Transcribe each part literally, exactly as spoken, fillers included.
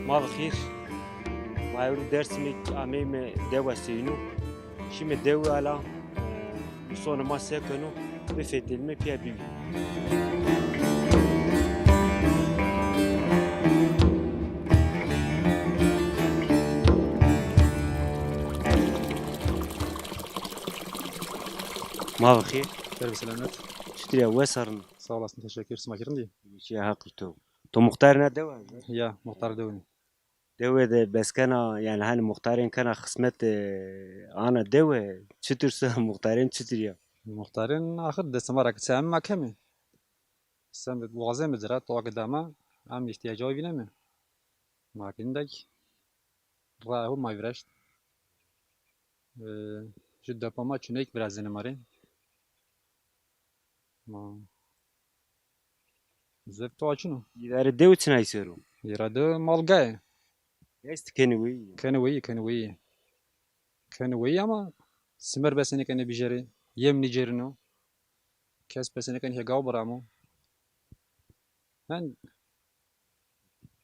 Ma bi xêr. Ma ewro Dêrsimî ameyme dewa Seyno. Şîme dewe ala, e, îsonê ma se keno, bifetelîme pîya bivî. Ma bi xêr. Ser bi selamet. Çitur ya, wes a, rind? Sağ olasın, teşekkür. Sima kî rind î? Şîya Heq bi to. To muxtarê na dewe? Ya, muxtar dewe nî. Dewe de bes kena, yanî hani muxtarên kena xismet, e, ana dewe, çitur se muxtarên çitur ya? Muxtarên axir destê ma ra ke çi ame ma keme. Sem wazeme ci ra, toa ke da ma, em îhtîyaca xo vîneme. Ma ke nî da kî, raya xo ma viraşt. E, ju depa ma çuneyk virazenê ma rê. Ma zef toa çin o. Îdarê dewe çinay ser o? Îdarê dewe malgayê. Est kenê weyî? Kenê weyî, kenê weyî. Kenê weyî ama simer besenêkenê bijêrê, yem nîcêrîno. Kes besenêkenê hêgaw biramo. Hen.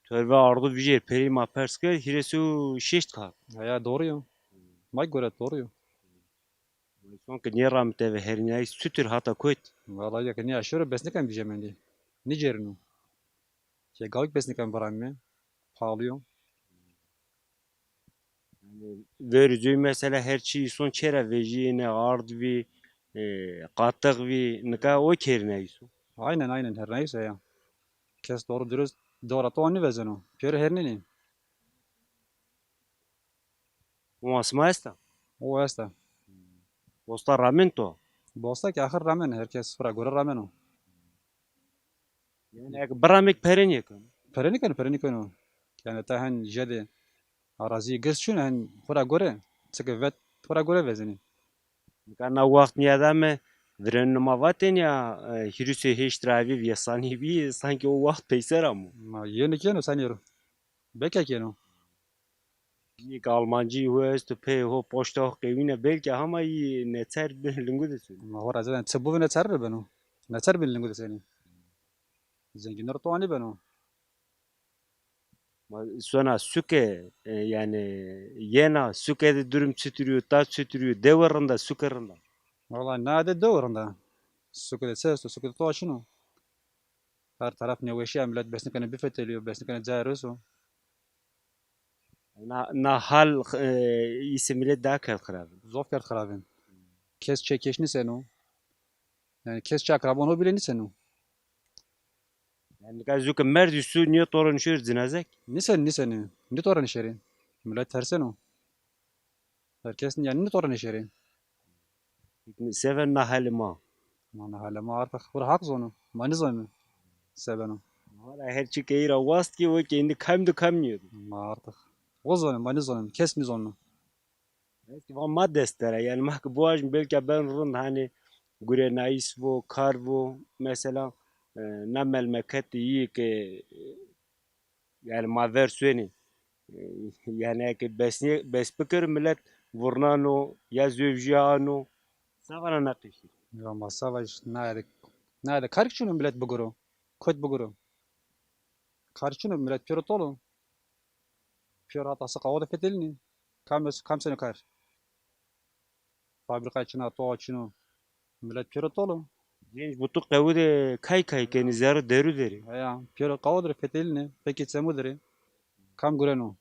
Torve ardo vijêr, perî ma pers kerd, hîrês û şeşt kat. Heya, doğru yo. Ma gore doğru yo. Son ke nêramite ve herinayîs çitur hata kot? Vallahi ya ke nêaşêro bes nêken bijê mendî. Nêcêrîno. Ke gawik bes nêken biramîme. Pahalı yo. Yanî verê coy mesela her çî îson çê ra vejîyêne, ard vî, e, qatix vî, nika o kêrîna îson. Aynen, aynen, herinayîs ya. Kes doğru dürüst dora to nêvezeno. Pêro herinenê. Û asma esta? O esta. Bosta ramen to? Bosta ki axir ramen, her kes xwu ra gore rameno. Yanî eke biramêk pere nêkeno? Pere nêkeno, pere nêkeno. Yanî ta hen jede arazî girs çin, hen xwu ra gore, çike vet xwu ra gore vezenî. Nika na waxt nîyadame, virênû ma vatên ya, e, hîrêsê heşt ra vî vî yesanî bî, sanki o waxt peyser amo. Ma yeno keno sanî ro. Belka keno. Yek Almancî ho esto, pey ho poşta ho qewîne, belkî hama yî neçer bin lingu de senî. Ma ho ra zaten çi bivî neçer de beno. Neçer bin lingu de senî. Zengîn ro to anî beno. Ma sona suke, e, yanî yena suke de durum çitur yo, ta çitur yo, dewe rind a, suke rind a? Valla na de dewe rind a. Suke de çi esto, suke de toa çin o. Her taraf nêweşî ya, milet bes nêkenê bifetelîyo, bes nêkenê cayê rêso. Na, na hal, e, îsê milet daha kerd xirab. Zof kerd xirab. Kes çê kes nîseno. Yanî kes çê akrabon ho bîle nîseno. Yanî nika zu ke merdî su nîyo to ro nişêr cinazek? Nîsen, nîsenê. Nî to ro nişêrê. Milet terseno. Her kes yanî nî to ro nişêrê. Seven na halê ma. Ma na halê ma artık xwu ra Haq zono. Ma nîzonîme. Sebeno. Ma ra her çi ke îra wast ki o ke îndî kam di kam nîyo. Ma artık. O zono, ma nîzonîme. Kes nîzono. Belkî va ma dest der a. Yanî ma ke biwajîme belkî ben rind hanî gurenayîs vo, kar vo. Mesela, e, na melmeket yî ke, e, yanî ma ver suenî. E, yanî eke besnî, bes bikir milet vurnano ya zewjîya ano. Savana na qeşî. Ya ma sava îşte nayê de, nayê de kar çin o milet biguro. Kot biguro. Kar çin o milet pêro tol o. Pêro hata siqa xo de fetelînê. Kam es, kam seno kar? Fabrîka çin a, toa çin o. Milet pêro tol o. Genç butu qewû de kay kay kenî, zerrî derû derê. Heya, pêro qawû derê fetelînê, fekê çemû derê. Kam gureno?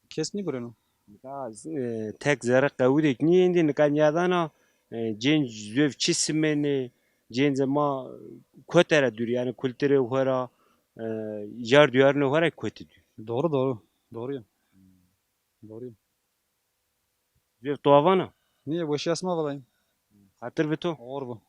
Kes nîgureno. Nika, e, tek zerrî qewû de nîyê, êndî nika nîyadana, e, genç zewf çi simenê, gencê ma kote ra dûr, yanî kulturê xo ra, e, jar duyarunê xo ra kote dûr. Doğru, doğru. Doğru ya. Doğru ya. Zewf to avana? Nîye, weşîya sima valayî. Xatir bi to. Oxir bo.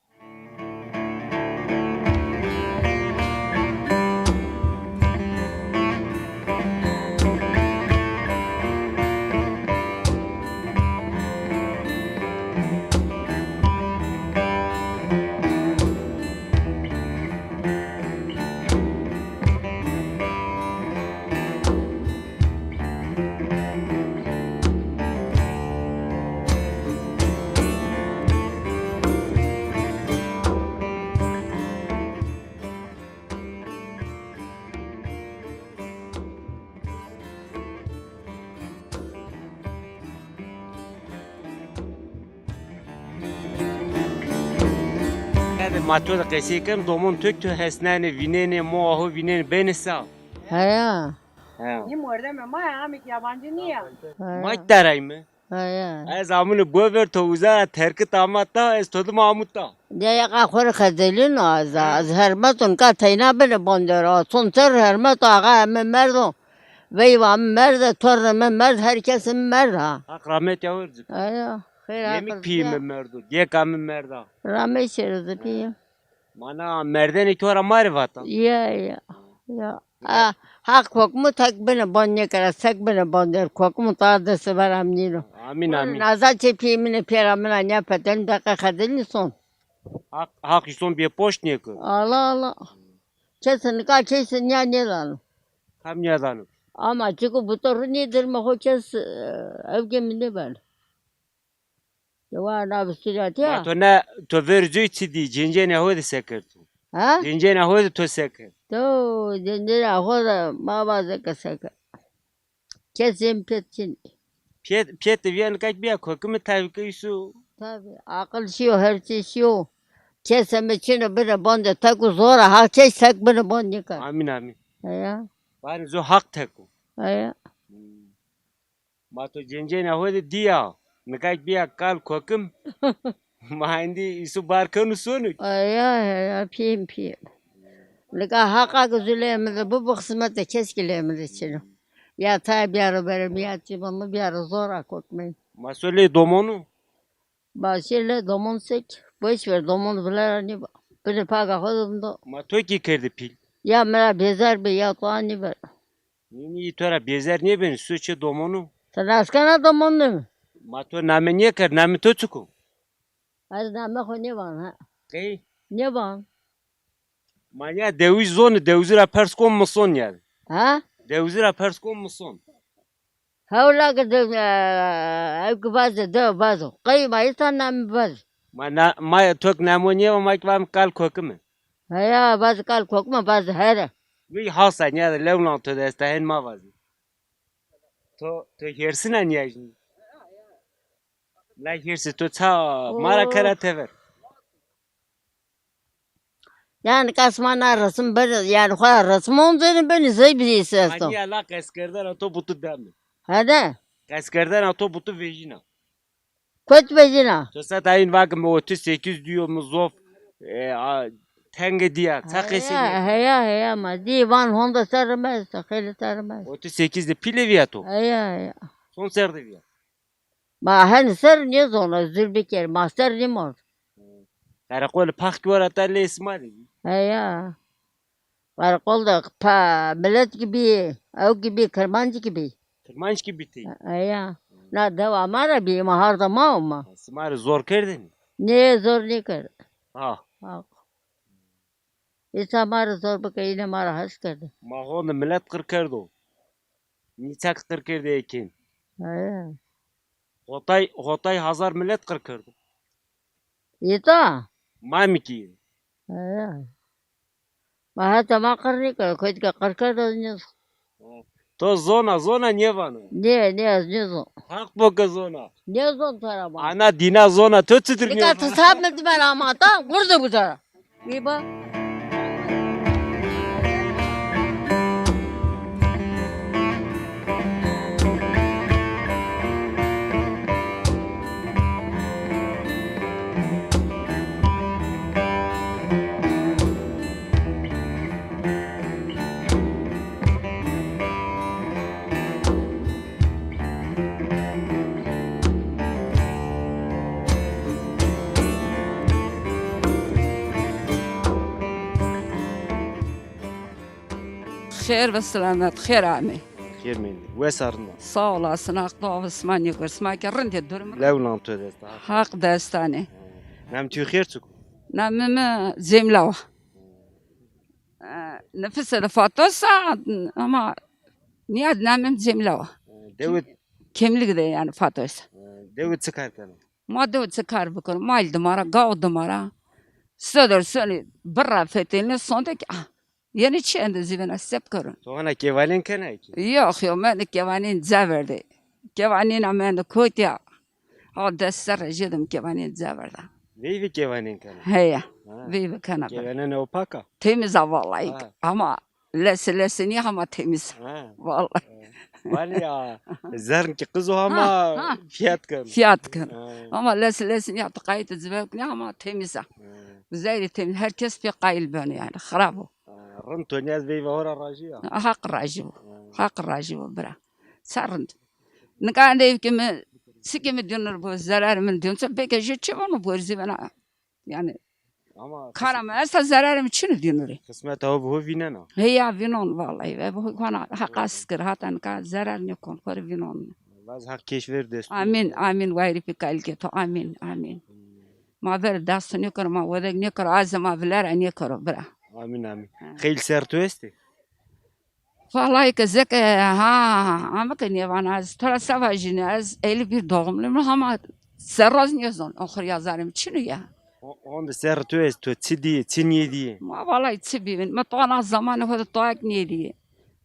Ma to de qesey ken, domon to ki to hesnenê, vînenê, moa ho vînenê, benê sa? Heya. He. Nî mordemê ma ya, amik yabancı nîya. Heya. Ma ki derey mi? Heya. Ez amune bover to uza ra terkit ama ta, ez to dima amu ta. Ya, ya, qa xo rê xezelîno ez, ez hermeto, nika teyna bine bandê ra. Son ser hermeto, axa mi merdo. Veyva mi merde, tornê mi merd, her kesê mi merd ha. Haq rahmet ya wercik. Heya, xeyr. Yemik pîyê mi merdo, dêka mi merda. Rahmet şêro zî pîyê. Mana merdenê ki ora ma rê vata. Ya, ya. Ya. A, Haq kokimû tek bine ban nêkera, sek bine ban der. Kokimû ta destê ver em nîno. Amîn, amîn. Naza çê pîyê min ê, pêra min a, nîya peten deqe xedilî son. Haq, Haq îson bêpoşt nêkir. Allah Allah. Kes nika kes nîya nêdano. Kam nîyadano? Ama çiko buto ri nêdirme xo kes, e, ewkê mi nêbeno. Dewa na bi Sûrîya tîya. Ma to ne, to ver zûy çi dî, cêncêna ho de se kerd to? Ha? Cêncêna ho de to se kerd? To cêncêna ho de ma vaze ke se kerd. Kesê mi pêt çin. Pêt, pêt de vîya nika ki bîya kokimi tabi ke îsu. Tabi, aqil şîyo, her çî şîyo. Kesê mi çin o bine bande, tek û zor a, ha kes tek bine bande nêkar. Amîn, amîn. Heya. Vanê zû Haq tek o. Heya. Hmm. Ma to cêncêna ho de dîya. Nika ki bîya kal kokim. Ma êndî îsu bar kenu sonu. Heya, heya, pîyê mi, pîyê mi. Nika Haqa ki zû leyê mi de bibo, xismetê kes ki leyê mi de çin o. Ya tayê bîyaro verê mi, ya çîma mi bîyaro, zor a kokmey. Ma so leyê domonu? Ma şî leyê domon sek. Boş ver, domon vila ra nîba. Binê paga xo de vindo. Ma to kî kerdê pîl? Ya mi ra bêzer bê, ya to a nîver. Nî, nî, to ra bêzer nêbenê, su çê domonu. Ti nas kena domon nê mi? Ma to name nêkerd, namê to çik o? Ez namê xo nêvan ha. Qey? Nêvan. Ma nîya dewij zonê, dewizî ra pers kon, mi son nîya. Ha? Dewizî ra pers kon, mi son. Hewla ke de, e, ew ki vaze, de vazo. Qey ma îta namê vaze. Ma na, ma to ki namo nêva, ma ki vame kal kokime. Heya, vaze kal kokime, vaze here. Vî hasa nîya de lewlan to de esta, hen ma vaze. To, to hêrsina nîya jî. La hêrsê to ça ma ra kera tever. Yanî kes ma na resim beni, yanî xo ra resim oncenî beni, zey bî îse esto. Ma nîya la qeskerdena to butu demi. Hede? Qeskerdena to butu vejîna. Kot vejîna? To seta in vake mi otuz sekiz dîyo, mi zof, e, a, tenge dîya. Ça qesey nêkena. Heya, heya, heya, ma dî van honde serrî mi esto, xeylê serrî mi esto. Otuz sekiz de pîle vîya to? Heya, heya. Son ser de vîya? Ma hen ser nêzona, zûr biker, ma ser nêmond. Qereqolê Pax ki ora ta lê sima de bî. Heya. Qereqol de pa milet ki bî, ew ki bî, kirmanc ki bî. Kirmanc ki bî tey? Heya. Na dewa ma ra bî, ma harda ma o ma. Sima rê zor kerdêne? Nê, zor nêkerd. Ha. Ha. Îsa ma rê zor bike, îne ma ra hes kerde. Ma honde milet qir kerdo. Nî çak qir kerdê ê kên. He. Hotay, hotay hazar milet qir kerdo. Îta? Ma mi kî. He. Ma heta ma qir nêkerdo, kotî ke qir kerdo ez nêzon. To zona, zona nêvano? Nê, nê, ez nêzon. Haq bo ke zona. Nêzon to ra ma. Ana dîna zona, to çitur nêvano? Nika ti sab mi dime ra ma ta, gurde bu to ra. Î ba. Xêr ve selamet, xêr amê. Xêr mendî. Wes a, rind a? Sağ olasın, Haq do ve sima nêkir. Sima ke rind ê, durum. Lewlan to dest a. Haq destanê. Nam to xêr çik o? Namê mi Cemîla wa. E, nifisê de Fatos a, ama nîyad namê mi Cemîla wa. Dewe Kemlîg de yanî Fatos a. Dewe çi kar kena? Ma dewe çi kar bikir? Mal dima ra, gaw dima ra. Sodir sonî birra fetelîne, sonde ki, ah, yenî çi ende zîvena sep kero. To hona kevanên kena ki? Yok, yok, mi ende kevanên ca verdê. Kevanêna mi ende kotî ya. Ha, des serre jêde mi kevanên ca verda. Veyvê kêvanên kena? Heya. Ha. Veyvê kena bira. Kêvanên o pak a? Temiz a vallahi. Ha. Ama lesi lesi nîya ama temiz a. Ha. Vallahi. Vanê ya zern ki qiz o ama ha, ha, fiyat keno. Fiyat keno. Ha. Ama lesi lesi nîya tu qayîl de zivek nîya ama temiz a. Ha. Zerrî temiz. Her kes pê qayîl beno yanî. Xirab o. Ha, rind to nîya ez veyva ho ra rajî ya. Haq rajî bo. Ha. Haq rajî bo bira. Ça rind. Nika endeyê ke mi, çi ke mi dînur bo, zerarê min dînur. Beke jû çi vano bo, erzî bena. Yanî ama kara mi esta, zerarê mi çin o dînurî. Qismeta ho bi ho vînena. Heya vînon vallahi. Ve bu hona heqa şikir hata nika zerar nêkon, xo rê vînon. Vaz Haq kêş ver dest. Amîn, amîn. Wayrî pî kalîkê to. Amîn, amîn. Ma ver dest nêkero, ma wedek nêkero, azê ma vilera nêkero bira. Amîn, amîn. Ha. Xeylî ser tu estê? Vallahi ke zeke ha, ama ke nêvana ez to ra se vajîne, ez elli bir doğumluyum ama serraz nêzon, oxir yazarê mi çin o ya. O-, honde serrê tu esto, çi dîyê, çi nêdîyê? Ma vallahi çi bîbin, mi toa na zamanê xo de toa kî nêdîyê.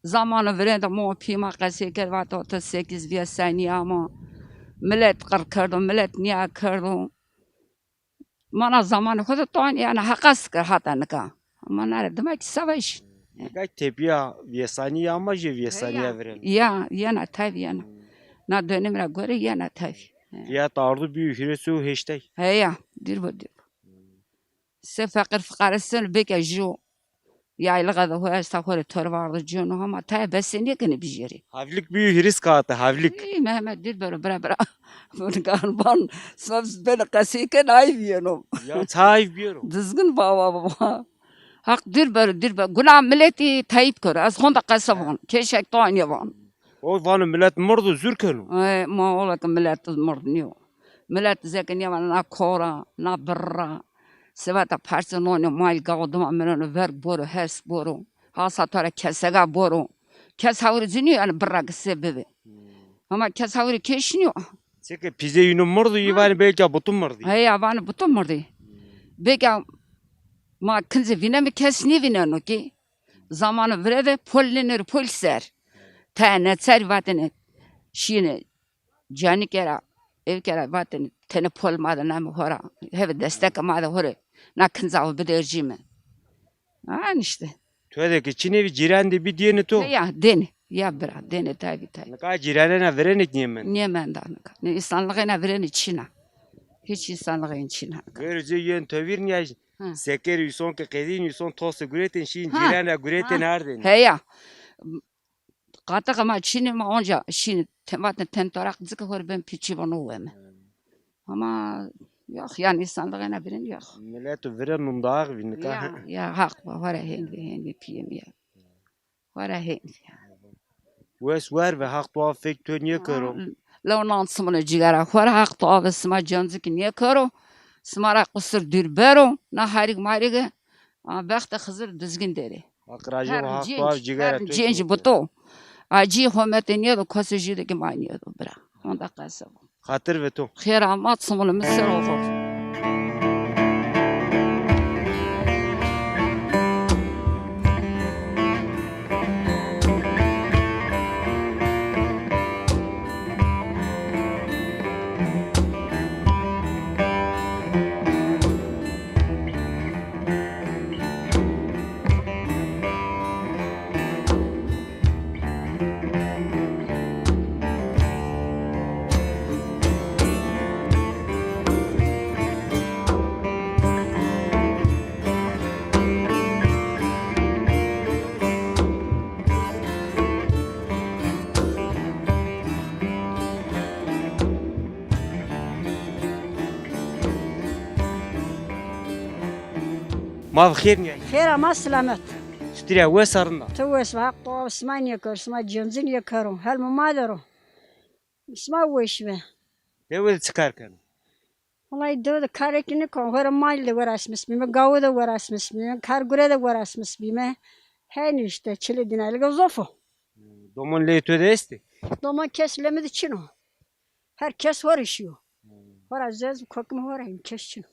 Zamanê virên de mi û pîyê ma qesey kerd, vat otuz sekiz vêsanîye ama milet qir kerdo, milet nîya kerdo. Ma na zamanê xo de toa nîya, yanî heqa şikir hata nika. Ama na ra dima kî se vajî. Nika tepîya vêsanîye ama jê vêsanîya virên. Ya, yena tavî yena. Hmm. Na dönem ra gore yena tavî. He. Fiyat ardu bîyo hîris û heştay. Heya, dîr bo, dîr bo. Se feqîr fiqare seno beke jû yaylığa de ho esta, xo rê torê vardo cêno, hama taya besê nêkenê bijêrê. Havlik bîyo hîris kağıtı, havlik. Ey Mehmet, dîr bero bira bira. Bunu gariban, sima benê qesey kenê, ayv yeno. Ya ça ayv biyero? Dizgin baba baba. Haq dîr bero, dîr bero. Guna miletî tayîp kero. Ez honde qese von. Keşek to anîye von. O vano milet mirdo, zur keno. E, ma ola ke milet mird nîyo. Milet zeke nêvana na kor a, na birr a. Seba ta parçe nonê mal gawo dima mireno, verg boro, hers boro. Hasa to ra kesega boro. Kes hawrê ci nîyo yanî birra ke se bibi. Hmm. Ama kes hawrê keş nîyo. Çike pîze yîno mirdo, yî vanê belka butu mirdî. Heya, vanê butu mirdî. Hmm. Belka ma kincê vîneme kes nêvîneno kî. Zamanê vire de pol nênêro pol ser. Taya neçarî vatêne şîne canîke ra, ewke ra vatêne tenê pol ma de name ho ra. Heve desteke ma de ho rê na kinca ho bidercîme. Ha, îşte. To de ke çinê bî, cîran de bî dêne to? Ya, dêne. Ya bira, dêne tavî tavî. Nika cîranêna virêne kî nêmenda? Nêmenda nika. Nê, însanlixêna virêne çin a. Hîç însanlixên çin a nika. Verê ci yên to vîr nîya. Ha. Sekerî îson ke qedîn îson tose guretên şîn cîran ra guretên ardên. Heya. Qatiqê ma çinê, ma onca şîn, te-, vatên ten toraq cike ho rê ben pîçî vano weme. Ama yox, yanî însanlixêna virên yox. Milet û virên nundax vî nika. Ya, ya, haq va, ho ra hên vî, hên vî pîyê mi ya. Ho ra hên vî. Wes wer ve, Haq tu af fek to nêkero. Lew nan simino cigera xo ra, Haq tu avê sima cencikî nêkero. Sima ra qusir dûr bero. Na harîg marîge, a, bextê Xizir Dizgin derê. Haq rajî bo, Haq tu av cigera to nêkero. Cênc bi to. Acî homete nêdo, kose jû de kî ma nêdo bira. Honda qese bo. Xatir ve to. Xêr ama, çimulê mi ser o xo. Ma bi xêr nîyayî. Xêr ama, silamet. Çitur a, wes a, rind a? Ti wes be, Haq tu av sima nêkero, sima cencî nêkero. Helmê ma der o. Sima weş be. Dewe de çi kar keno? Wellahî dewe de karekî nêkon. Xo rê mal de werasmis bîme, gawe de werasmis bîme, kar gure de werasmis bîme. Henî îşte çilê dîna, lîga zof o. Domon leyê to de estê? Domon kes lê mi de çin o. Her kes ho rê şîyo. Ho ra zî ez û kokimî ho ra hîn, kes çin o.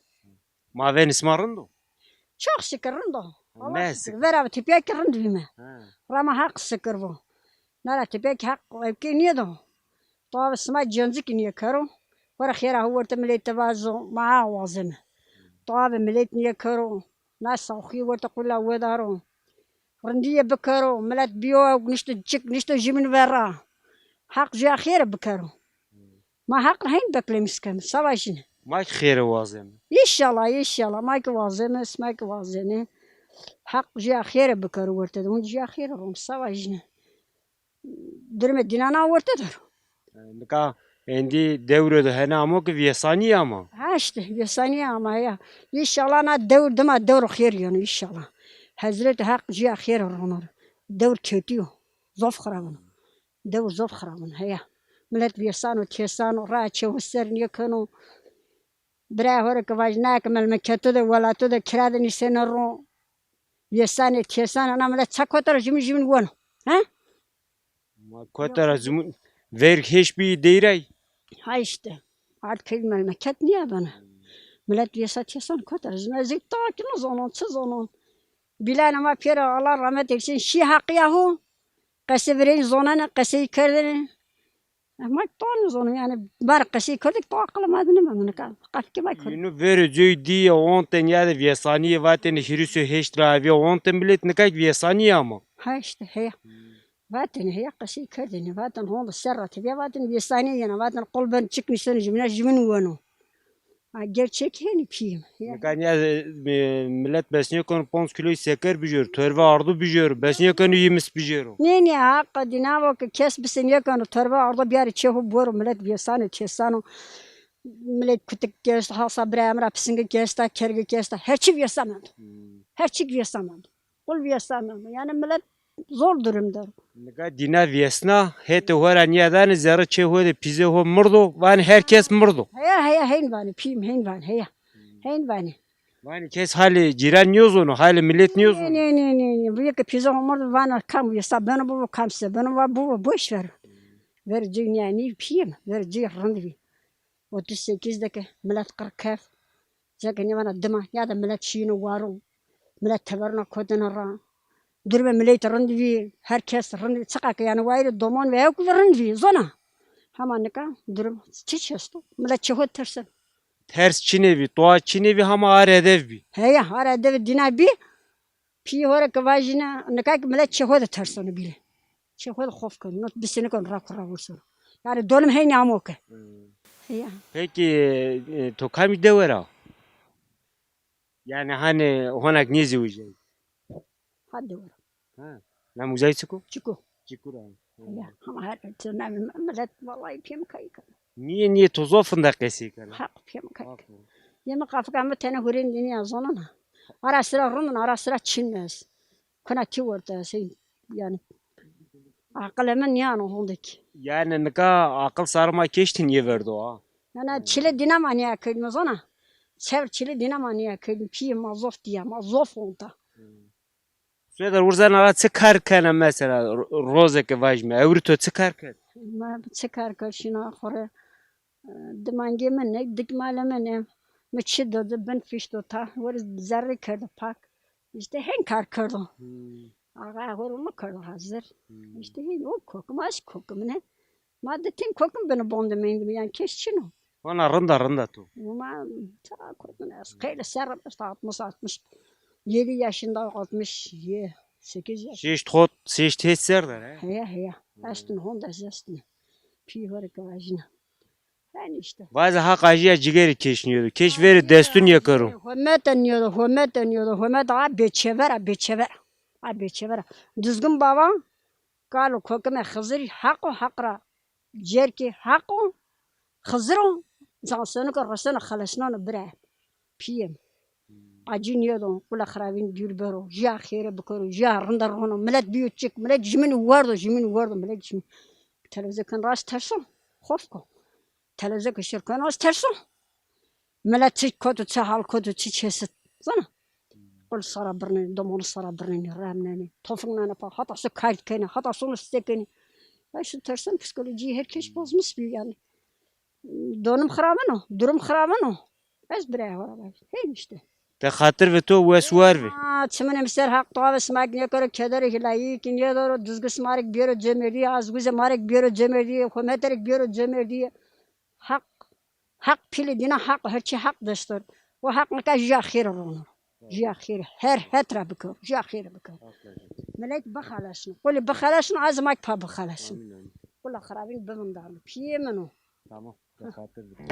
Mavenê sima rind o? Çok şikir rind o. Allah şikir. Vera ve tepîya kî rind bîme. Rama Haq şikir bo. Na ra tepîya kî Haq ewkê nêdo. Tu avê sima cencî kî nêkero. Ho ra xêra ho werte miletî vazo, ma ha wazeme. Toa ve milet nêkero. Na saxî werte qula wedaro. Rindîye bikero. Milet bîyo, nişto çik, nişto jimîn vera. Heq jûya xêre bikero. Ma Heq ra hên beklemîş keme. Savaşîne. Ma ki xêre wazeme. Înşallah, înşallah. Ma ki wazeme, sima ki wazeme. Heq jûya xêre bikero werte de. Hûn jûya xêre ron. Savaşîne. Durumê dînan a werte der. E, nika êndî dewre de hene amo ke vêsanî ama. Ha îşte, vêsanî ama ya. Înşallah na dewr dima dewr xêr yeno înşallah. Hezretî Heq jûya xêr rono. Dewr ketî yo. Zof xirab o. Dewr zof xirab o, heya. Milet vêsano, têsano, raa çê ho ser nêkeno. Birayê ho rê ke vajî, naye ke melmeketo de, welato de, kira de nîsêne ro. Vêsanê, têsanê, ana milet ça kota ra jimîn jimîn weno. He? Ma kota ra zimûn ver hêş bî deyray. Ha îşte. Ard key melmeket nîya bena. Milet vêsa têsan kota ra zimîn. Ez ta ki nêzonon, çi zonon. Bîlanê ma pêro Allah rahmet eylesin. Şî Heqîya ho. Qesê virên zonenê, qesey kerdêne. E, ma to nêzonon, yanî, ma rê qesey kerdêk, to aqilê ma de nêmendo nika. Qafkê ma kerd. Yînu verê coy dîye ontên ya de vêsanîye vatêne hîris û heşt ra avê ontên milet nika ki vêsanîye ama. Ha îşte, heya. Vatêne, heya qesey kerdêne, vatêne honde ser ra tepîya, vatêne vêsanîye yena, vatêne qul ben çik nîseno jimîna, jimîn weno. Ha, gerçek hênî pîyê mi. Ya. Nika nîya, e, milet bes nêkeno ponc kîloyî seker bijêro, torbe ardo bijêro, bes nêkeno yîmis bijêro. Nê, nê, haqa dîna vo ke kes bise nêkeno torbe ardo biyarê çê ho biwero, milet vêsanê, têsano. Milet kutik ki esto, hasa birayê mi ra pisingik ki esta, kergik ki esta, her çî vêsa mendo. Hmm. Her çîk vêsa mendo. Qul vêsa mendo. Yanî milet zor durum der o. Nika dîna vêsna, hetê ho ra nîyadanê zerrê çê ho de pîzê ho mirdo, vanê her kes mirdo. Heya, heya, hên vanê, pîyê mi hên vanê, heya. Hên vanê. Vanê kes halê cîran nêzono, halê milet nêzono. Nê, nê, nê, nê, nê. Bîye ke pîzê ho mirdo, vana kam vêsa beno bibo, kam se beno va bibo, boş ver. Verê coy nîya nî pîyê mi, verê coy rind bî. Otuz sekiz de ke milet qir kef. Zeke nêvana dima, ya de milet şîyêne waro. Milet teverina kotêne ra. Durumê miletî rind vî, her kes rind vî. Çiqa ke yanî wayîrê domon ve hewk ve rind vî, zona. Hema nika durum çiç esto. Milet çê ho terseno. Ters çinê vî, toa çinê vî, hema ar edev bî. Heya, ar edev dîna bî. Pîyê ho rê ke vajîne, nika ki milet çê ho de terseno bîle. Çê ho de xof keno, no bise nêkeno ra ku ra wursono. Yanî dolim heynî amo ke. Hmm. Ya. Peki, e, to kamî dewe ra? Yanî hanî hona ke nêzewicay? Ha dewe ra. Ha. Namê uca yî çik o? Çiko. Çiko ra. Ya, ama her çi namê milet vallahi pê mi kay keno. Nîye, nîye to zof rinda qesey kena? Heq pê mi kay keno. Yê mi qafika mi tenê hurên de nîya zonena. Ara sira rind in, ara sira çin ez. Kuna ti werte ez, hey, yanî. Aqilê mi nîyano honde kî. Yanî nika aqil sarê ma kêştî nêverdo ha. Yanî çile dîna ma nîya kerdîme zona. Çevr çile dîna ma nîya kerdîme. Pîyê ma zof dîya, ma zof honta. Hmm. Suedar, urzena ra çi kar kena mesela, ro-, rozê ke vajîme, ewrî to çi kar kerd? Ma çi kar kerd, şîna xo rê, e, dimangê min ê, dik malê min ê. Mi çi do di bin fîş do ta, werî zerrî kerdo pak. Îşte hên kar kerdo. Hmm. Axa xo rê mi kerdo hazir. Hmm. Îşte hên o kokim, ez kokim ne. Ma di tîn kokim bini bon de mendîme, yanî kes çin o. Vana rinda, rinda to. Ma ça kokim ez, qeylê serre mi esta, altmış, altmış yedi yaşında, altmış sekiz yaş. Şeşt hot, şeşt hêt ser der, he? Heya, heya. Hmm. Estîn honde ez estîn. Pîyê ho rê ke vajîne. Yanî îşte. Vaze Haq ajîya cigerê kes nîyedo. Kes verê destûn nêkero. Homete nîyedo, homete nîyedo, homete a bêçever a, bêçever. A bêçever a. Duzgin bava, kal û kokimê Xizirî Heq o, Heq ra cerkê Heq o, Xizir o, cansenike reseno xelesneno bira. Pîyê mi. Acî nêdo, qula xirabîn dûr bero, jûya xêre bikero, jûya rinde rono, milet bîyo çik, milet jimîn werdo, jimîn werdo, milet jimîn. Televîzyon ken ra ez terso, xof ko. Televîzyon ke şêr keno ez terso. Milet çi koto, çi hal koto, çi çesit. Zana? Qul sara birnenê, domonu sara birnenê, remnenê. Tofingnenê pa, hata so kard kenê, hata sono site kenê. Ay şu tersen psikolojîyê her kes bozmuş bî yanî. Donim xiravino, durum xiravino. Ez birayê ho ra vajî. Hên îşte. Te xatir ve to wes war vî. Aa, çiminê mi ser Haq toa ve sima ki nêkero kederê hîlayî ki nêdero, duzgin sima rê ki bêro cemerdîye, azguzê ma rê ki bêro cemerdîye, homete rê ki bêro cemerdîye. Haq, Haq pîlê dîna Haq, her çî Haq dest o. O Heq nika jûya xêr rono. Jûya xêr her het ra biko. Jûya xêr biko. Milet bixelesno. Qulî bixelesno, ez ma ki pa bixelesno. Amîn, amîn. Qula xirabîn bivindano. Pîyê min o. Tamam. Te xatir bike.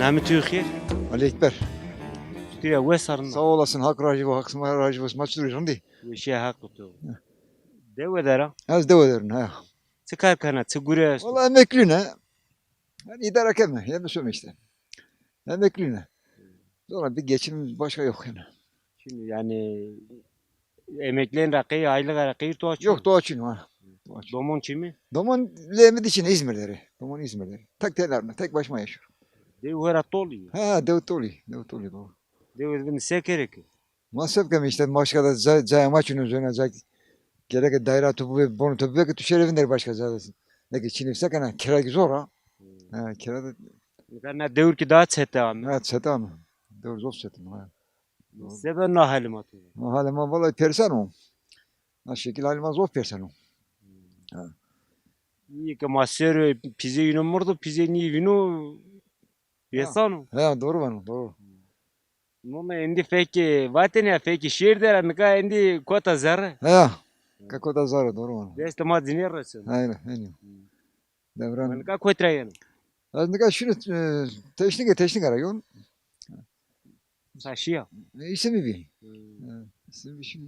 Namê tu xêr? Ali Ekber. Çitur ya, wes a, rind a? Sağ olasın, Hak razı olsun, Hak sima razı olsun. Ma çitur, rind î? Weşîya Haq to. Dewe der a? Ez dewe der in, ha. Çi kar kena, çi gure esto? Valla emeklî ne. Yani idare keme, yeme some işte. Emeklî ne. Sonra bir geçim başka yok yani. Şimdi yani emeklîyên ra qey, aylığa ra qey to açın? Yok, to açın ha. To açın. Domon çin mi? Domon lê mi de çin, İzmir'de. Domon İzmir'de. Tek teler mi? Tek başıma yaşıyorum. Dew hera tol î? Ha, dew tol î. Dew tol î, doğru. Dew vin se kerê ki? Ma se bikeme işte, başka da ca-, cayê ma çin o, zona ca-, gereke daîra tu bibê, bonê tu bibê ki tu şêrê vindêr başka ca de. Neke çinê se kena, kira ki zor a. Hmm. Ha, kira de. Nika na dewr ki daha çete ame. Ha, çete ame. Dewr zor çete ame, ha. Sebe na halê ma to? Na halê ma vallahi persen o. Na şekil halê ma zor persen o. Hmm. Ha. Îyê ke ma sero pîzê yîno mirdo, pîzê nîyê vîno, vêsan o. Ha, doğru vano, doğru. Nome êndî fekê vatêne ya, fekê şêr der a, nika êndî kota zerre. Ha, ka kota zerre, doğru vano. Destê ma cinê reseno. Aynen, aynen. Devran. Ma nika kotî ra yeno? Ez nika şino, e, Teşnike, Teşnike ra yon. Sa şîya? E, îsimi bî. Hmm. E, îsimi bî şino.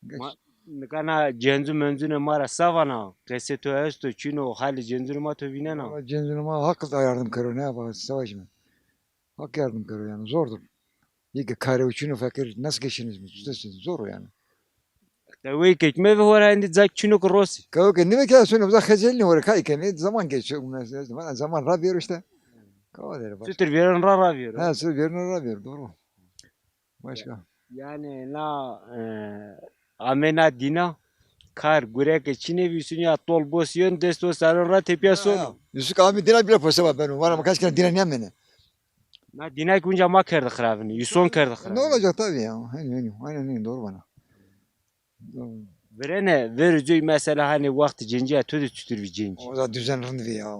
Ma, nika na cencû mencûnê ma ra se vana? Qesê to esto, çin o, halê cencûnê ma to vînena? Valla cencûnê ma Haq da yardım kero, ne yapalım, se vajîme. Hak yardım kero yani, zordur. Yeke karê û çin o, fekir nasıl geçiniriz mi? Tutasın, zor o yani. Qeweyê kekme ve hora êndî cak çin o ki rosî. Qeweyê ke nîve ke sonê uza xecelînê hora kay kenê, zaman geçiyor. Bana zaman ra vêro işte. Kava dere baş. Çitur vêren ra ra vêro? Ha, çitur vêren ra ra vêro, doğru. Başka. Yani na, e, amê na dîna kar gureke çinê bî, sun ya tol bos yon, dest o saron ra tepîya son. Ha, Yusuf abi dîna bile poseba beno. Vara ma kaç kere dîna nîyamene. Na dîna ki unca ma kerde xirabîne, îson kerde xirabîne. Ne olacak tabii ya. Henî, henî, aynen henî, doğru vana. Doğru. Virêne, verê coy mesela hani wextê cencîya to de çitur vî cenc? O da düzen rind vî ya.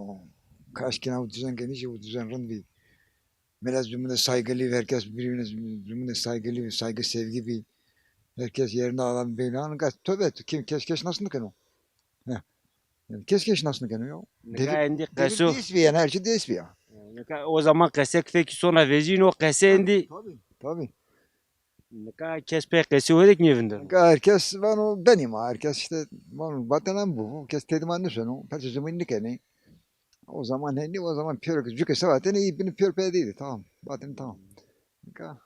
Kaşkîna o düzen genişî, o düzen rind vî. Millet birbirine saygılı, herkes birbirine, birbirine saygılı, saygı sevgi bir. Herkes yerinde adam böyle. Hani gaz, tövbe, kim kes kes nasıl keno? Heh. Yani kes kes nasıl keno ya? Nika êndî qeso. Devir değiş bir yani, her şey değiş bir ya. Nika o zaman qesek fekî sona vecîn, o qese êndî. Tabii, tabii. Nika kes pey qesê ho de ki nêvindeno. Nika herkes vano benî ma, herkes işte vano vatena mi bu, bu kes tedî ma nêseno, perçe zimîn nêkenê. O zaman henî, o zaman pêro ke cuke se vatene, î bini pêro pey dîdî, tamam. Vatene tamam. Nika.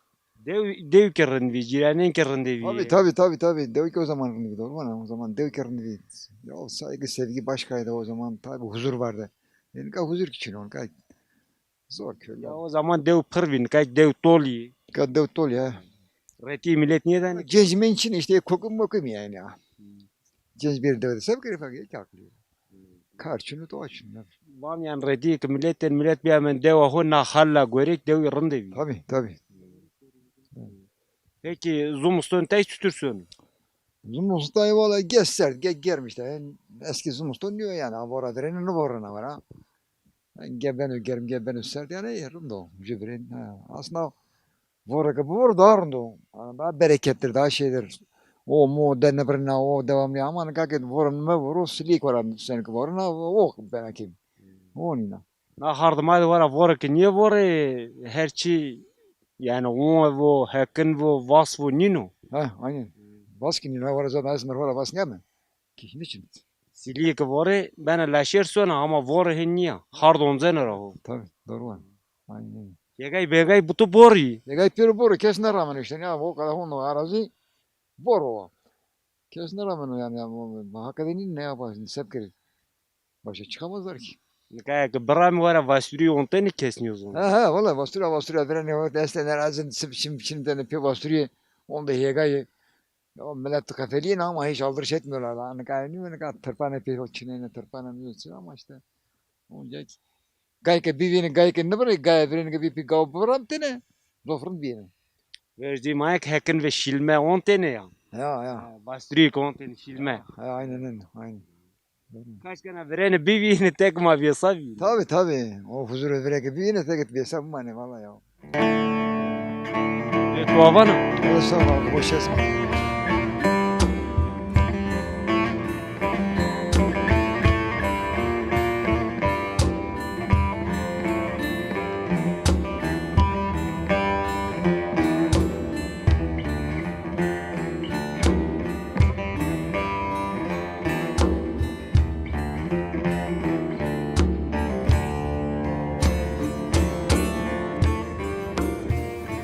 Dew, dew ki rind vî, cîranên ki rindê vî. Tabii, tabii, tabii, tabii. Dew ki o zaman rind vî, doğru vana. O zaman dew ki rind vî. Ya o saygı, sevgi başkaydı o zaman. Tabii huzur vardı. E, nika huzur ki çin o, nika zor köyde. Ya o zaman dew pir vî, nika dew tol î. Nika dew tol î, ha. Retî milet nêdanê? Genç menç çin işte, kokum mokum yani ya. Hmm. Genç bir dew de se bikerê, fekir ki akıllı. Hmm. Kar çin o, to çin o. Vam yan retî ki milet, milet bîyamên dewa ho na halla gorek dewî rindê vî. Tabii, tabii. Hmm. Peki zimiston tay çitur sono? Zimiston tay valla ge serd, ge germ işte. En eski zimiston diyor yani. Vora virêne, nêvorena vora. Ge beno germ, ge beno serd, yani rind o, jû virên. Ha. Aslında vore ke bivoro daha rind o. Yani daha bereketlidir, daha şeydir. O mo de nêbirina, o devamlı. Ama nika ke vore nêvoro, silîk vora, sen ki vorena, o bena kêm. O nîna. Na hardê ma de vora vore ke nêvore, her çî yani on vo, hekin vo, vas vo nîno. Ha, aynen. Vas ki nîno, vora zaten ez mi vora vas nêame. Kî niçin? Silîyê ke vorê bena laşêr sona ama vorê hên nîya. Hard onceno ra ho. Tabii, doğru vano. Aynen öyle. Yegay begay butu borî. Yegay pêro borî, kes nêrameno işte. Ya o kadar hono arazi. Bor o. Kes nêrameno yanî, ya, ma, ma haqe de nî, ne yapasın, seb kerê. Başa çıkamazlar ki. Nika ke biramê wara Vasturî ontene kes nêzon. Ha, ha, valla Vasturî, Vasturî virenê wextî estene razin, sib çim çim tene pê Vasturî onde hêgayê. Ya millet xefelîyêne ama hiç aldırış etmiyorlar. La nika nî, nika tırpanê pê çinêne, tırpanê nîyo çin ama işte. Onca gayke bivînê, gayke nibirê, gaye virêne ke bî pî gaw biviramtêne, zof rind bîyêne. Vercî ma yek hekin ve şîlme ontêne ya. Ya, ya. Ha, Vasturî ke ontêne şîlme. Ha, aynen, aynen, aynen. Kaç kena virêne bivînê tek ma vêsa vînê. Tabi, tabi. O huzurê virê ke bivînê tek vêsa bimanê valla ya. Ê, tu avan a? Ê, sağ ol, hoş esma.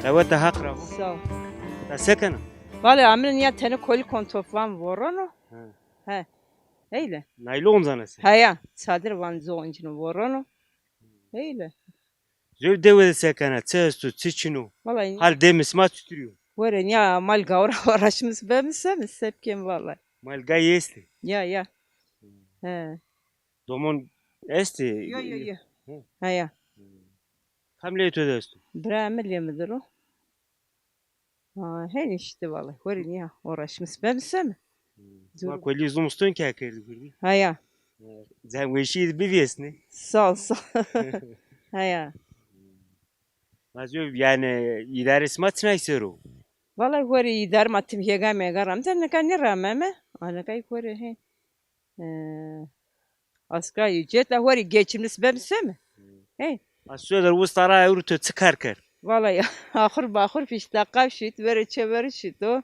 Qewete Haq ra bo. Sağ ol. Ta se kena? Vale, amine ya tenê kolî kontoflan vorono. He. He. Eyle. Naylon zanese. Heya, çadir van zoncino vorono. Eyle. Zöv dewe de se kena, çi esto, çi çin o? Vallahi. Hal demê sima çitur o? Were, nîya mal gawra uğraşmış bemi se mi, se bikêm vallahi. Mal gay estê? Ya, ya. He. Domon estê? Yo, yo, yo. Hı. Ha, ya. Kam lê to de esto? Bira mi lê mi dir o. Ha, hen işte vallahi. Were, nîya uğraşmış bemi se mi? Hı. Ma kolî zimiston ke kerdî kurdî. Ha, ya. Cem weşî bivêsnê. Sağ ol, sağ ol. Ha, ya. Ma zî, yanî, îdarê sima çinay ser o? Vallahi were îdare ma tim hêga mêga ramte, nika nêrameme. A nika were he. E, asgari ücret la were geçimlis bem se mi? He. A sueder usta ra ewro to çi kar kerd? Vallahi axur baxur fişta qav şit, vere çeveri şit o.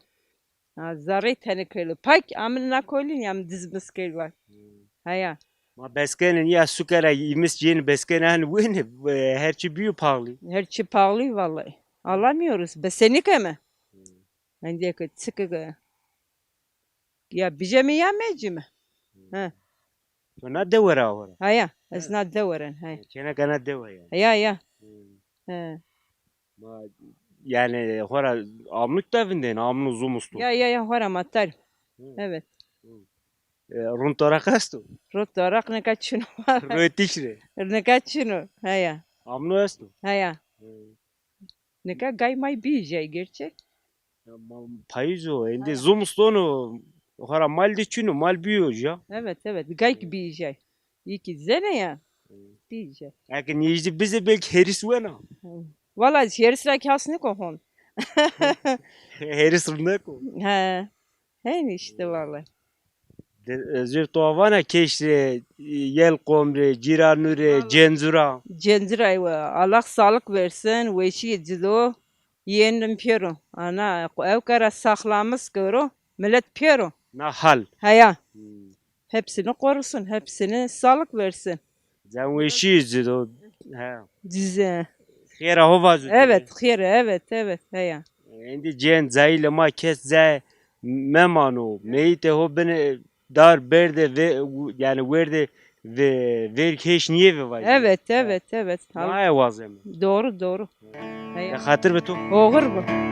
Ha, zerrey tenê kelo. Pak, amin na kolîn ya, mi dizmis kel var. Hmm. Heya. Ma beskenê ya suke ra îmis cênî beskenê, hani wêne, e, her çi bîyo paxlî. Her çi paxlî vallahi. Alamıyoruz. Besenî keme. Hmm. Endîye ke çike ke. Ya bijeme ya mecime. Hmm. He. To na dewe ra awe ra? Heya, ez na dewe ren, he. Çêneka na dewe ya. Heya, ya. Hmm. He. Ma, yanî, xora amnû da vindên, amnû zimiston. Ya, ya, ya, xora ma tar. Hı. Evet. Hı. E, rûn toraq esto? Rûn toraq nika çin o. Rû tîş rê? Nika çin o, heya. Amnû esto? Heya. Hı. Nika gay may bî jay gerçek. Ya, ma, payîz o, endî zimiston o, xora mal de çin o, mal bîyo ja. Evet, evet, gay ki bî jay. Yî ki zene ya. Hı. Bî jay. Eke nêjdî bize belkî herîs wena. Hı. Valla herîs ra ki has niko hon. Herîs rindek o. He. Hen işte vallahi. De, e, zir to vana keş rê, e, yel qom rê, cîranû rê, vallahi. Cencû ra. Cencû ra, eywa. Allah sağlık versin, weşîye ci do. Yeğenim pêro. Ana, ew kara saklamış kero. Millet pêro. Na hal. Heya. Hmm. Hepsini korusun, hepsini sağlık versin. Can weşîye ci do. He. Cize. Xêra ho vazo. Evet, xêra, evet, evet, heya. Endî cên cayîle ma kes cayê memano. Meyîtê ho binê dar berdê ve, yanî werdê ve, verg hêş nîyê ve vajî. Evet, evet, evet. Naye wazeme. Doğru, doğru. Heya. Ya xatir bi to. Oxir bi.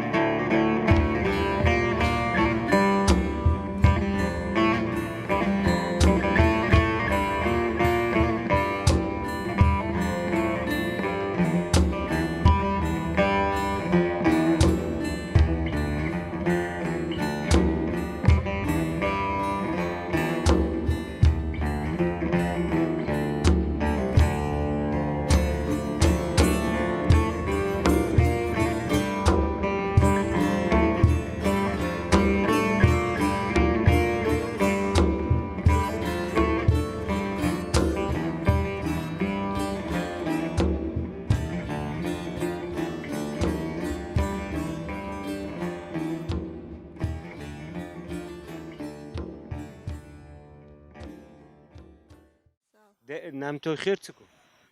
De, nam to xêr, çik o?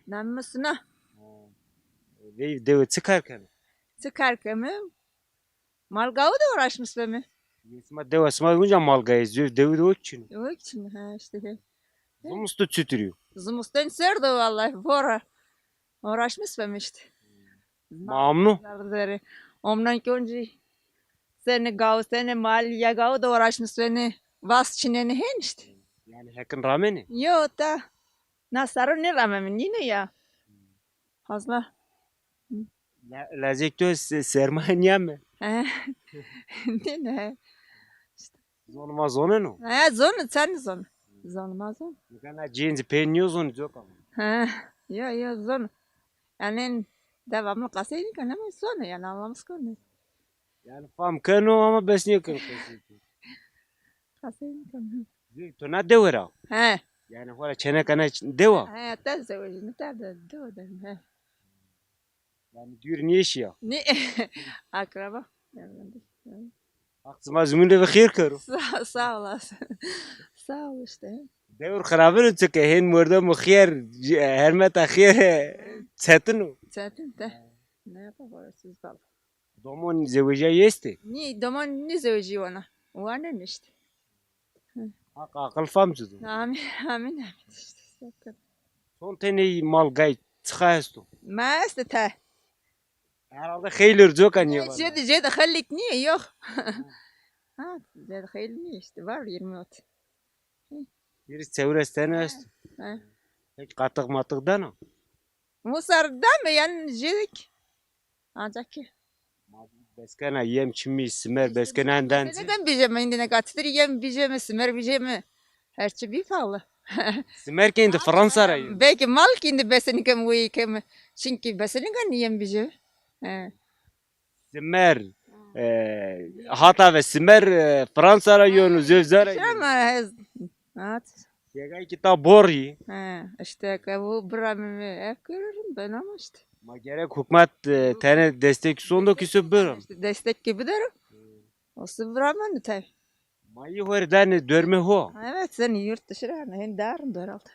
Nam mi Suna. Ha. Vey dewe çi kar keme? Çi kar keme? Mal gawu de uğraşmış beme. Sima dewa sima unca mal gayê, zöv dewi de o çin o. O çin, ha, işte he. Zimustu çitur o? Zimusten serd o vallahi, bora. Uğraşmış ben işte. Ma amno? Zerre zerre. Omnan ki onci seni gav, seni mal ya gav da uğraşmış seni. Vas çineni hen işte. Yani hekin rameni? Yo ta. Na sarı ne ramemi, nino ya. Fazla. Le-, lezek to se-, sermaye niyeme? He. Ne ne? Zonê ma zoneno? He, zon, sen zon. Zonê ma zon. Nika na cênci pê niyo zon, coka. He, yo, yo, zon. Yani devamlı qasey nikeno ama zon, yani anlamış konu. Yani fam keno ama bes niyo keno qasey. Qasey nikeno. Zê to na dewe ra? He. Yani xora çeneka na dewa? He, te zewejîme, te de dewe de, he. Yani dûr nêşîya. Nê, akraba. Haq sima zimûn de bi xêr kero. Sağ, sağ olasın. Sağ ol işte. Dewr xirabin o, çike hên mordemo xêr, hermeta xêr çetin o. Çetin de. Ne yapalım, orasız kaldı. Domon zewejîyayî estê? Nî, domon nî zewejî wana. Wane nişt. Haq aqil fam ci do. Amîn, amîn, amîn. İşte, sakın. Son tenê mal gay çixa esto? Ma estê te. Herhalde xeylê coka nîye var. Jêde, jêde xelik nîye, yok. Ha, jêde xeyl nîye işte, var yirmi otuz. Biri çewres tene esto. Ha. Peki qatıq matıq dana? Musar dame yani jêdik. Ancak ki. Ma beskena yem çimî, simer beskena enden. Neden bijeme, indi ne kaçtır yem bijeme, simer bijeme. Her çi bir pahalı. Simer ke indi Fransa ra yo. Belki mal ki indi besenik kem, wî kem. Çünkü besenik ken yem bijeme. He. Simer, e, hata ve simer, e, Fransa ra yo, zöv zara yo. Ama ez, at. Şegay ki ta borî. He, işte ke bu bira mi, mi ev görürüm ben ama işte. Ma gerek hukmat, e, tene destek son do ki su bira. İşte destek gibi derim. O su bira mi tabii. Ma yî ho rê danê dormê ho. Evet, sen yurt dışı ra, hem darım doraldı.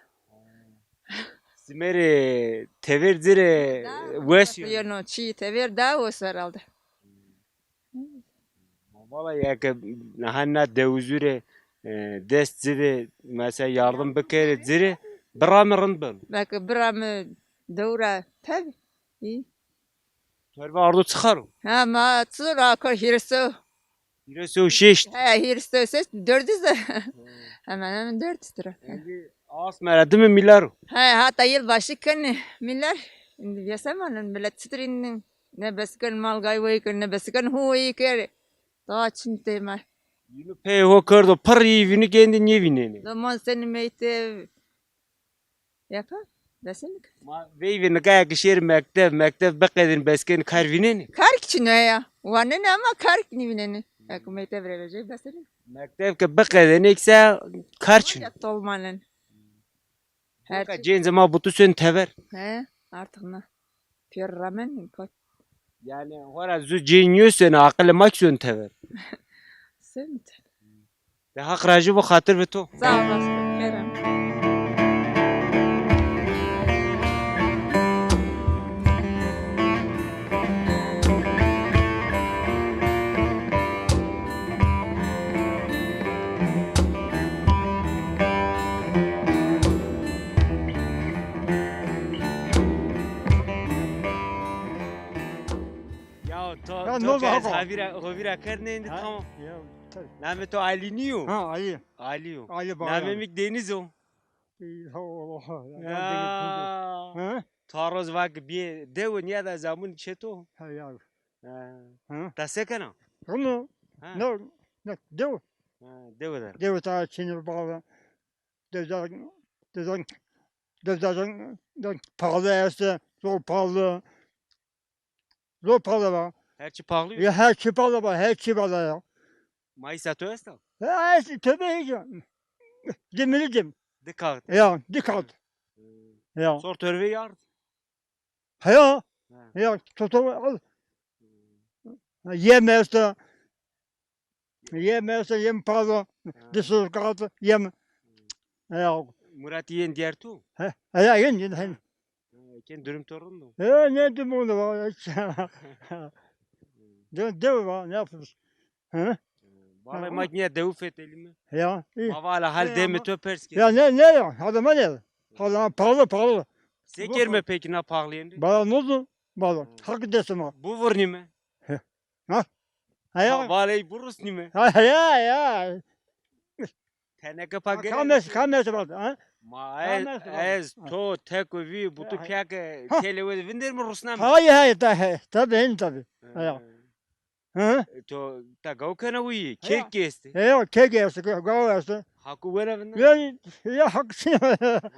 Simerê tever ci rê wes yo. Yeno çî tever daha wes herhalde. Ma vala eke niha na dewizû rê, e, dest ci rê mesela yardım bikerê ci rê, bira mi rind beno. Belki bira mi dewra tabi. İyi. Torbe ardo çixar o? Ha, ma çi ra ko hîris o. Hîris o şeşt. He, hîris o şeşt, dördüz de. Hemen hemen dördüz lira. Êndî asmera dime mîlar o. He, hata yılbaşı kenê mîlar. Îndî vêsemanin millet çitirînin. Ne besiken mal gay weyken, ne besiken hu weyker. Daha çin têma. Yînu pey ho kerdo pirr, yî vînu ke êndî nêvînenê. Zaman seni meytev. Yapa, desenik. Ma veyvê nika eke şêr mekteb, mekteb biqedên beskên kar vînenê? Kar ki çin o ya. Wanenê ama kar ki nîvînenê. Eke mekteb rê vejey desenik. Mekteb ke biqedenê kî se kar çin o. Ya tolmanen. Her şey. Cêncê ma butu sön tever. He, artık ne? Pêr ramen kot. Yani hora zu cênyo sön, aqilê ma kî sön tever. Sön tever. De Haq rajî bo, xatir bi to. Sağ olasın. Kerem. Ya to, ya, to no ke ez havîra, hovîra kerdnê êndî, tamam. Ya, tabii. Namê to Alî nîyo? Ha, Alî. Alî yo. Alî Bağlar. Namê mi kî Deniz o. Ey, Allah Allah. Ya. Ha? Taroz vake bîye dewe, nîyada zamûn çeto. Ha ya. Ha. Ha? Ta se kena? Rind o. Ha. Ne, ne, dewe. Ha, dewe der. Dewe ta çênî bağlı. Dewdan, dewdan, dewdan pahalı este, zor pahalı. Zor pahalı va. Her çi pahalı yo? Ya her çi pahalı va, her çi pahalı ya. Mayısa to esta? Ya, esta, tövbe hiç ya. Demiri dem. Di kağıt. Ya, di kağıt. Hmm. Ya. Sor torbe yard. Heya. Ha. Ya, toto al. Hmm. Ha, yem esta. Yem esta, yem pahalı. Ha. Di sor kağıt yem. Hmm. Ya. Murat yen diğer tu? He, he, ya, yen, yen, he. Ha, ken durum to rind o? He, ne durum o va? De, de va, ne yapıyorsun? He? Hmm. Vallahi ha, ma nîya dewu fetelîme. Ya, î. Ma vala hal demê to pers kerd. Ya ne, ne ya? Hadi ma ne? Hadi ma pahalı, pahalı. Se kerme peki na pahalîyên rê? Bala ne oldu? Bala. Hak destê ma. Bu vurnîme. Ha? Ha, ya. Vallahi burusnîme. Ha, ya, ya. Teneke pa gerek. Kames, kames var, ha? Ma ez, ez to teko vî, bu tu piyake tele we vinderme rusname. Hay, hay, ta, he, tabii, hem tabii. Ha, ya. Hı? E, to ta gaw kena wî, kek estê. He, ya, kek estê, gaw estê. Haku wena vinda? Ya, ya, hak çin.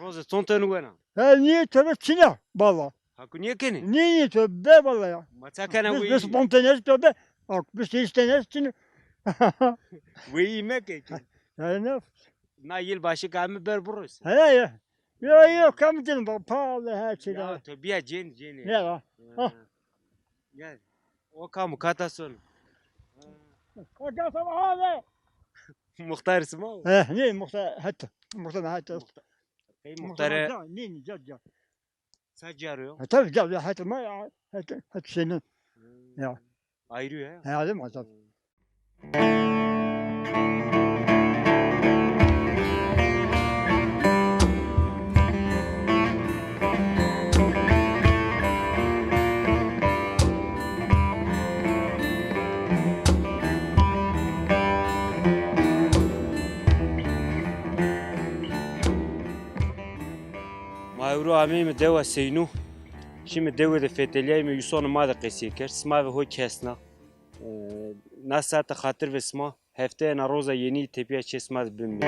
Roze çon tonu wena? Ha, niye tabii çin ya, bala. Haku niye kenê? Niye, niye tabii, bala ya. Ma ça kena wî? Biz spontanes tabii. Bak, biz isteneriz çin. Wî meke ki. Yani ne? Na yılbaşı kami ber burası. He, ya. Ya, ya, kam çin, bak, pahalı her şey. Ya, to biya cen, cen. Ya, ha. Ya. O kamu kata son. Kaka sabah abi. Muhtar sima o? He, ne muhtar, hatta. Muhtar, hatta. Muhtar. Ey muhtar. Muhtar, ne, ne, ca, ca. Sa caro yo? Ha, tabii, ca, ca, hatta ma, hatta, hatta senin. Ya. Ayrı ya. He, değil mi? Tabii. Ma ewro ameyme dewa Seyno. Şîme dewê de fetelîyayme, yusonê ma de qesey kerd. Sima ve ho kesna. E, na saete xatir ve sima. Hefteyê na roza yenî tepîya çê sima de bimî.